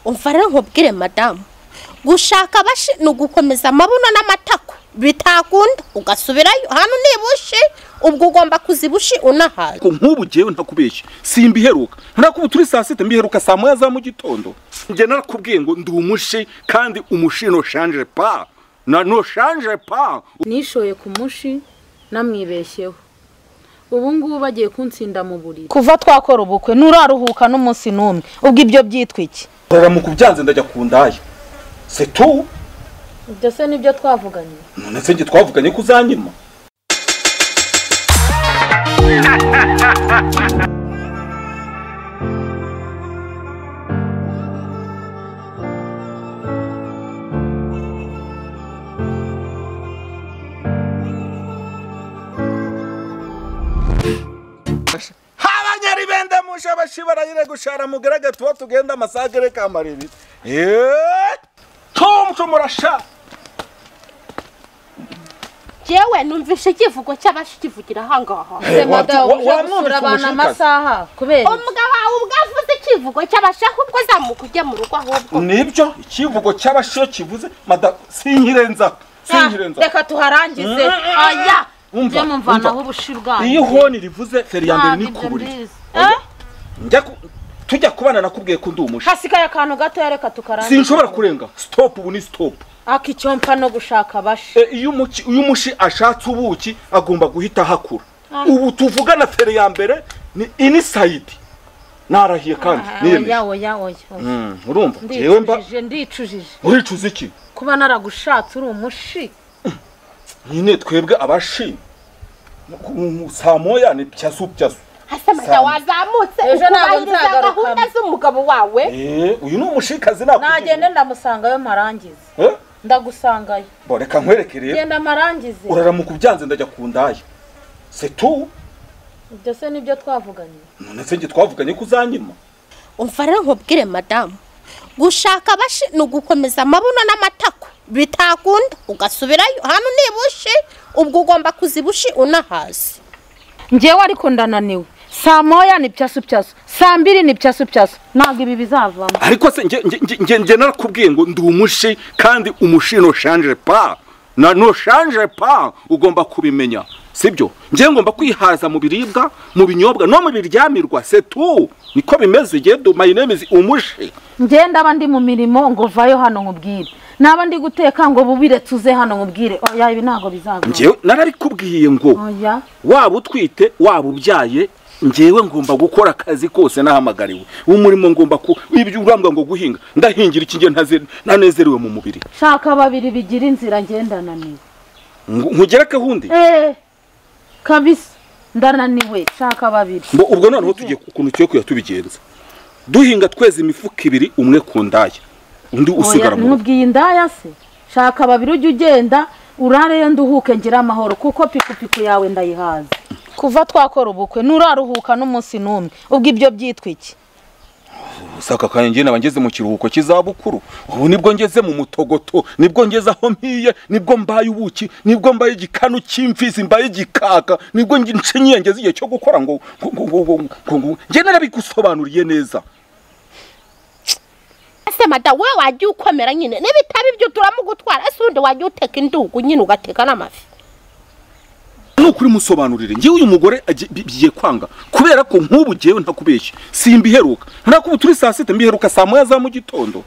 Umva rero nkubwire madamu, gushaka abashi ni ugukomeza amabuno n'amatako, bitakunda ugasubirayo hano nibushi, ubwo ugomba kuzibushi unahaye. Nk'ubu jewe ntakubeshye simbiheruka, ntakubu turi saa sita mbiheruka saa moya za mu gitondo. Nje narakubwiye ngo ndi umushi kandi umushi no change pas, na no change pas. Nishoye ku mushi namwibeshyeho, ubu ngubu bagiye kuntsinda mu buriri. Kuva twakora ubukwe nuraruhuka n'umunsi n'umwe, ubwo ibyo byitwa iki? Mu kubyanze ndajya ku ndaya. C'est tout. Ibyo se nibyo twavuganye? None se nge twavuganye kuzanyima? Habanyaribende musha bashibarayire gushara mugerage tuwa tugenda amasagere kamariri. Tom murasha. Jewe numvishe ikivugo cy'abashi kivugira hangaha. Wamwumva abana amasaha kubera umugabo wawe ubwavuze ikivugo cy'abashi ahubwo zamuka ujya mu rugo ahubwo. Nibyo ikivugo cy'abashi kivuze mada sinkirenza sinkirenza. Reka tuharangize. Oya umva mumvanaho ubushi bwanyu. Iyo honi rivuze feri ya mbere ni kuburi. Njya tujya kubana nakubwiye ko ndi umushi. Hasikaye akantu gato yareka tukarangiza. Sinshobora kurenga. Stop ubu ni stop. Akicyompa no gushaka abashi. Iyo umushi ashatse ubuki agomba guhita hakura. Ubu tuvugana feri ya mbere ni inside. Narahiye kandi niyemeje. Oya oya oya. Urumva? Jewe mba ndicujije. Uricuza iki? Kuba naragushatse uri umushi. Nyine twebwe abashi saa moya ni pyasu pyasu. Hasa mada wazamutse ejo ntabwo nzagaruka gahunda z'umugabo wawe. Uyu ni umushikazi nakubwiye. Nagende ndamusangayo marangize. Ndagusangayo. Bo reka nkwereke rero. Genda marangize. Uraramuka ubyanze ndajya ku ndaya. C'est tout. Ibyo se nibyo twavuganye? None se nge twavuganye kuzanyima? Umva rero nkubwire madamu, gushaka abashi ni ugukomeza amabuno n'amatako, bitakunda ugasubirayo hano nibushi, ubwo ugomba kuzibushi unahaze. Njewe ariko ndananiwe. Saa moya ni pyasu pyasu, saa mbiri ni pyasu pyasu, ntabwo ibi bizavamo. Ariko se nge narakubwiye ngo ndi umushi kandi umushi no change pas, na no change pas, ugomba kubimenya. Sibyo? Nje ngomba kwihaza mu biribwa, mu binyobwa no mu biryamirwa, c'est tout. Niko bimeze. Gendo my name is umushi. Nje ndaba ndi mu mirimo ngo vayo hano nkubwire. Naba ndi guteka ngo bubire tuze hano nkubwire. Oya ibi ntago bizavamo. Nje narabikubwiye ngo oya waba utwite waba ubyaye njewe ngomba gukora akazi kose nahamagariwe. Umurimo ngomba ku ibyo urambwa ngo guhinga ndahingira iki nge ntanezerewe mu mubiri. Shaka babiri bigira inzira ngendananiwe. Nkugereke hundi? Kabisa ndananiwe shaka babiri. Ngo ubwo noneho tugiye ukuntu cyo kuyatubigenza. Duhinga tweze imifuka ibiri umwe ku ndaya undi usigara mu. Nkubwiye indaya se? Shaka babiri ujye ugenda urareyo nduhuke ngira amahoro kuko pikupiku yawe ndayihaza. Kuva twakora ubukwe nuraruhuka n'umunsi n'umwe, ubwo ibyo byitwa iki? Saka kanye nge nabangeze mu kiruhuko kizabukuru, ubu nibwo ngeze mu mutogoto, nibwo ngeze aho mpiye, nibwo mbaye ubuki, nibwo mbaye igikanu cy'imfizi, mbaye igikaka, nibwo ncinyiye ngeze igihe cyo gukora ngo ngo nge narabigusobanuriye neza. Ese mada we wajya ukomera nyine nibitaba ibyo turamugutwara, ese undi wajya uteka indugu nyine ugateka n'amafi. Nukuri musobanurire ngiye uyu mugore bigiye kwanga kubera ko nk'ubu jewe ntakubeshye simbiheruka, ntakubu turi saa sita mbiheruka saa moya za mu gitondo.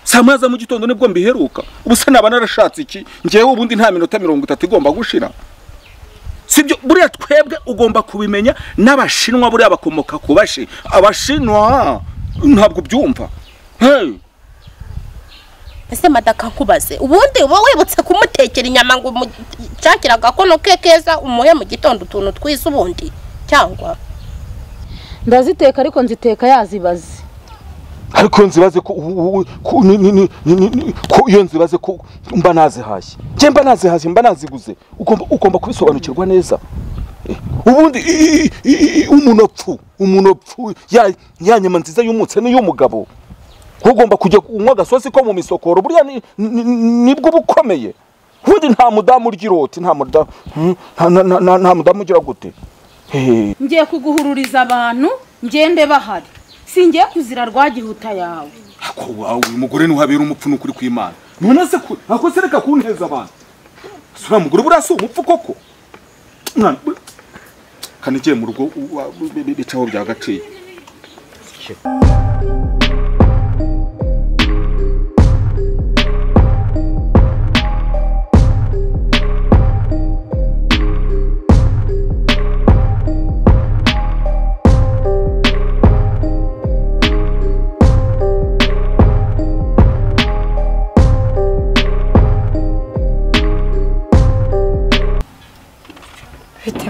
Saa moya za mu gitondo nibwo mbiheruka. Ubu se naba narashatse iki? Ngewe ubundi nta minota 30 igomba gushira. Sibyo? Buriya twebwe ugomba kubimenya n'abashinwa buriya bakomoka ku bashi. Abashinwa ntabwo byumva. Hey. Ese madaka nkubaze ubundi uba wibutse kumutekera inyama ngo umucakira agakono ke keza umuhe mu gitondo utuntu twiza ubundi cyangwa? Ndaziteka ariko nziteka yazibaze. Ariko nzibaze ko iyo nzibaze ko mba nazihashye. Nje mba nazihashye mba naziguze. Ugomba kubisobanukirwa neza. Ubundi umunopfu ya nyama nziza y'umutse n'iy'umugabo. Ugomba kujya unywa gasosi ko mu misokoro burya nibwo bukomeye. Ubundi nta mudamu urya iroti, nta mudamu ugira gute. Ngiye kuguhururiza abantu ngende bahari. Singiye kuzira rwagihuta yawe. Ako wawe uyu mugore ni uhabera umupfu n'ukuri kw'Imana. None se ako se reka kunteza abantu. Sura mugore buriya si umupfu koko. Mwana kanigiye mu rugo bicaho byagaciye.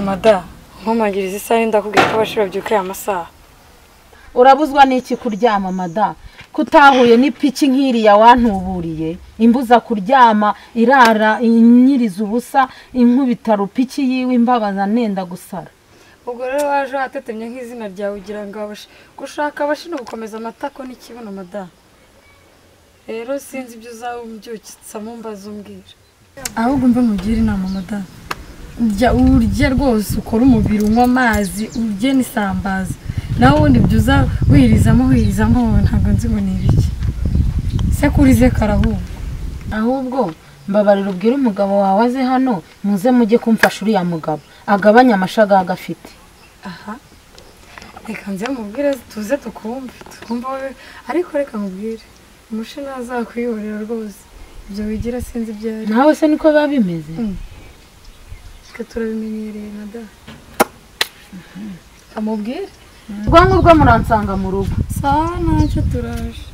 Mada, nkomagiriza isaha ndakubwiye ko abashira babyuka amasaha. Urabuzwa n'iki kuryama mada? Kutahuye n'ipiki nk'iriya wantuburiye, imbuza kuryama irara inyiriza ubusa inkubita rupiki yiwe imbabaza nenda gusara. Ubwo rero waje watetemye nk'izina ryawe ugira ngo abashi gushaka abashi no gukomeza amatako n'ikibuno mada. Rero sinzi ibyo uzawumbyukitsamo mbaza umbwira. Ahubwo mva nkugire inama mada. Urya urye rwose ukora umubiri unywa amazi urye n'isambaza nawe ubundi ibyo uza wirizamo ntabwo nzi ngo ni ibiki se kurize karahubwo. Ahubwo mbabarira ubwire umugabo wawe aze hano muze mujye kumfasha uriya mugabo agabanya amashagaga afite. Aha reka nze mubwire tuze tukumve ariko reka mubwire umushe ntazakwihorera rwose ibyo wigira sinzi ibyo ari. Nawe se niko biba bimeze? Turabimenyereye mada. Amubwire ubwo ngubwo muransanga mu rugo. Sawa ntacyo turaje.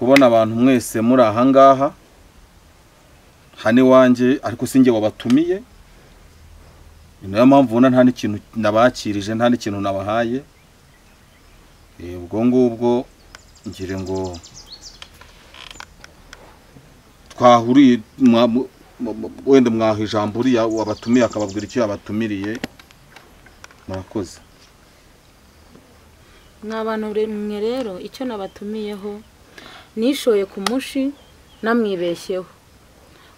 Kubona abantu mwese muri ahangaha hane wanje ariko sinjye wabatumiye, ni nayo mpamvu ubona nta n'ikintu nabakirije nta n'ikintu nabahaye. Ubwo ngubwo ngire ngo twahuriye wenda mwaha ijambo uriya wabatumiye akababwira icyo yabatumiriye. Murakoze. Mwa bantu mwe rero icyo nabatumiyeho nishoye ku mushi namwibeshyeho.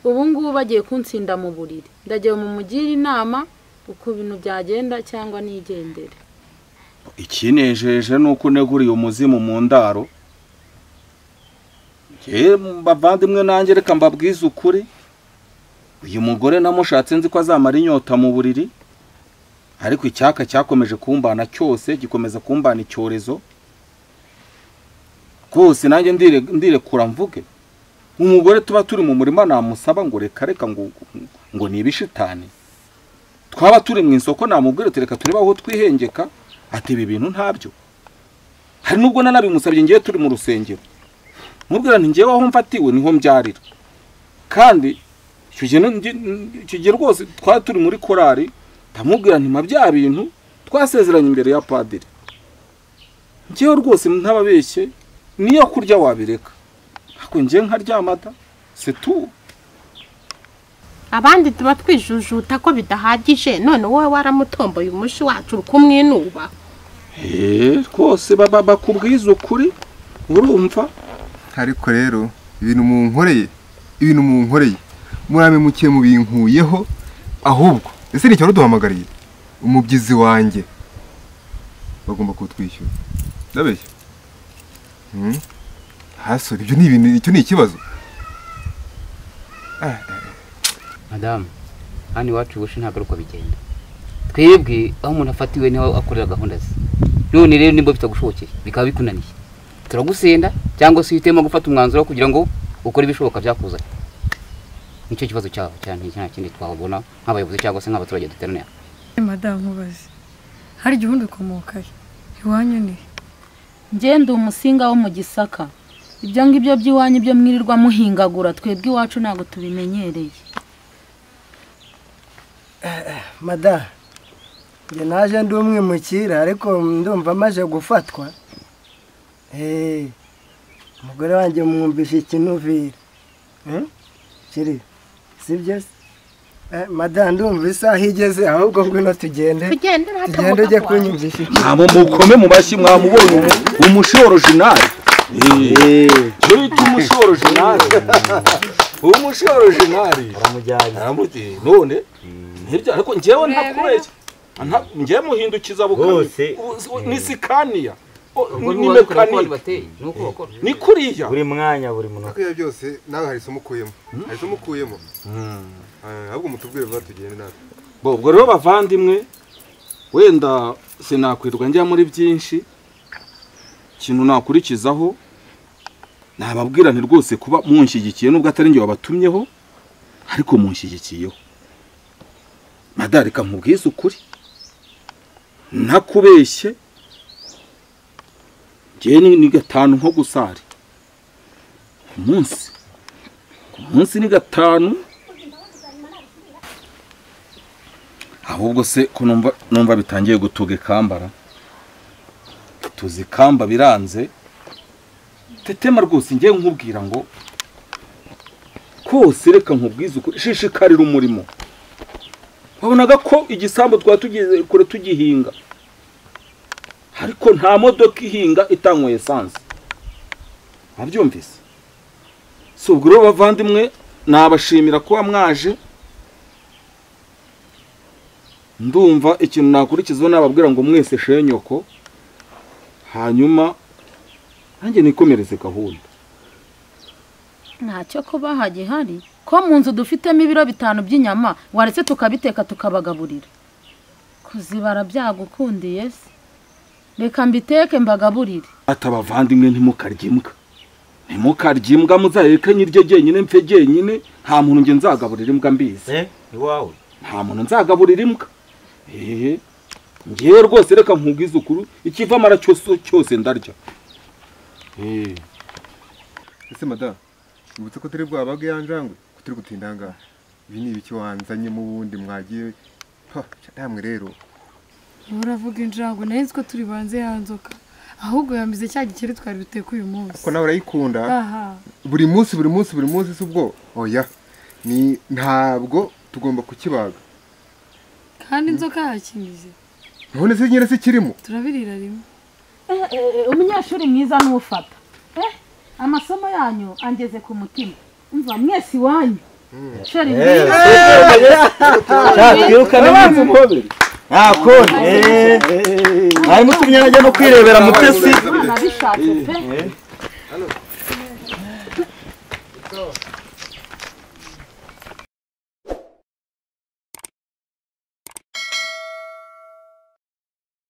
Ubu ngubu bagiye kuntsinda mu buriri. Ndagiye mu mugira inama uko ibintu byagenda cyangwa nigendere. Ikinejeje nuko neguriye umuzimu mu ndaro. Je bavandimwe nanjye reka mbabwize ukuri. Uyu mugore namushatse nzi ko azamara inyota mu buriri. Ariko icyaka cyakomeje kumbana cyose gikomeza kumbana icyorezo. Kose nanjye ndirekura mvuge. Umugore tuba turi mu murima namusaba ngo reka reka ngo ni ibishitani. Twaba turi mu isoko namubwira reka turebe aho twihengeka ati ibi bintu ntabyo. Hari nubwo nanabimusabye ngiye turi mu rusengero. Mubwira nti ngiye aho mfatiwe niho mbyarira. Kandi icyo gihe rwose twari turi muri korari ndamubwira nti ma bya bintu twasezeranye imbere ya padiri. Ngiye rwose ntababeshye niyo kurya wabireka. Ako ngiye nkaryamata c'est tout. Abandi tuba twijujuta ko bidahagije none wowe waramutomboye umushi wacu kumwinuba. Rwose baba bakubwiza ukuri urumva. Ariko rero ibintu munkoreye Ibintu munkoreye muramemukiye mubinkuyeho ahubwo ese ni cyo ruduhamagariye umubyizi wanjye bagomba kutwishyura. Ndabeshya? Hasore ibyo ni ibintu icyo ni ikibazo. Madame, hano iwacu bushi ntabwo ari uko bigenda. Twebwe aho umuntu afatiwe niho akorera gahunda ze. None rero nimba bitagushobokeye bikaba bikunaniye, turagusenda cyangwa se uhitemo gufata umwanzuro kugira ngo ukore ibishoboka byakuzanye. Nicyo kibazo cyabo cyane, nta kindi twabona nk'abayobozi cyangwa se nk'abaturage duteraniye. Madame nkubaze, hari igihe ubundi ukomoka he? Iwanyu ni Ngende umusinga wo mu Gisaka. Ibyo ngibyo by'iwanyu byo mwirirwa muhingagura twebwe iwacu ntabwo tubimenyereye. Mada, njye naje ndi umwimukira ariko ndumva maje gufatwa. Umugore wanjye mwumvishe ikinuvira. Kiri sibyo se? Mada ndumva isaha igeze ahubwo ngwino tugende. Tugende ujye kunyumvisha iki. Ntabwo mukome mu mashyi mwamubonye umushi original. Cyo umushi original. Umushi original. Aramujyanye. Aramujyanye. None ntirya ariko njyewe ntakubeshya. Njyewe muhindukiza bukami. Ni Sikania. Ni mekanike. Ni kuriya. Buri mwanya buri munota. Akwiye byose nawe hari isomo ukuyemo. Hari isomo ukuyemo. Ahubwo mutubwire vuba tugende natwe. Bo ubwo rero bavandimwe wenda sinakwirwa njya muri byinshi. Ikintu nakurikizaho nababwira nti rwose kuba munshyigikiye nubwo atari njye wabatumyeho ariko munshyigikiyeho. Madarika nkubwize ukuri ntakubeshye njye ni gatanu nko gusari ku munsi ni gatanu. Ahubwo se ko numva bitangiye gutuga ikambara tuzikamba biranze tetema rwose ngiye nkubwira ngo kose reka nkubwize ukuri shishikarira umurimo. Wabonaga ko igisambo twatugize kure tugihinga ariko nta modoka ihinga itanyweye essence. Abyumvise? So ubwo rero bavandimwe nabashimira kuba mwaje. Ndumva ikintu nakurikizaho nababwira ngo mwese shenyoko hanyuma nanjye nikomereze gahunda. Ntacyo kuba hagihari ko mu nzu dufitemo ibiro 5 by'inyama waretse tukabiteka tukabagaburira. Kuzibara byagukundiye se? Reka mbiteke mbagaburire. Atabavandimwe ntimukarye imbwa. Ntimukarye imbwa muzareke nyirye jyenyine mfe jyenyine nta muntu nge nzagaburira imbwa mbizi. Iwawe. Nta muntu nzagaburira imbwa. Ngiye rwose reka nkubwize ukuri ikiva mara cyose cyose ndarya. Ese madame, ubutse ko turi bwabage yanjangwe kuturi gutinda ngaha. Ibi ni ibiki wanzanye mu bundi mwagiye pa namwe rero. Uravuga injangwe nayo nzi ko turi banze yanzoka. Ahubwo yamize cya gikeri twari biteka uyu munsi. Ko nawe urayikunda. Buri munsi buri munsi buri munsi subwo. Oya. Ni ntabwo tugomba kukibaga. Kandi inzoka yakimize. None se nyine se kirimo? Turabirira rimwe. Umunyeshuri mwiza n'ufata. Amasomo yanyu angeze ku mutima. Umva mwese iwanyu. Sheri mwiza. Twirukane n'inzu. Nta kundi. Mwari mutumye najya no kwirebera Mutesi. Nabishatse pe.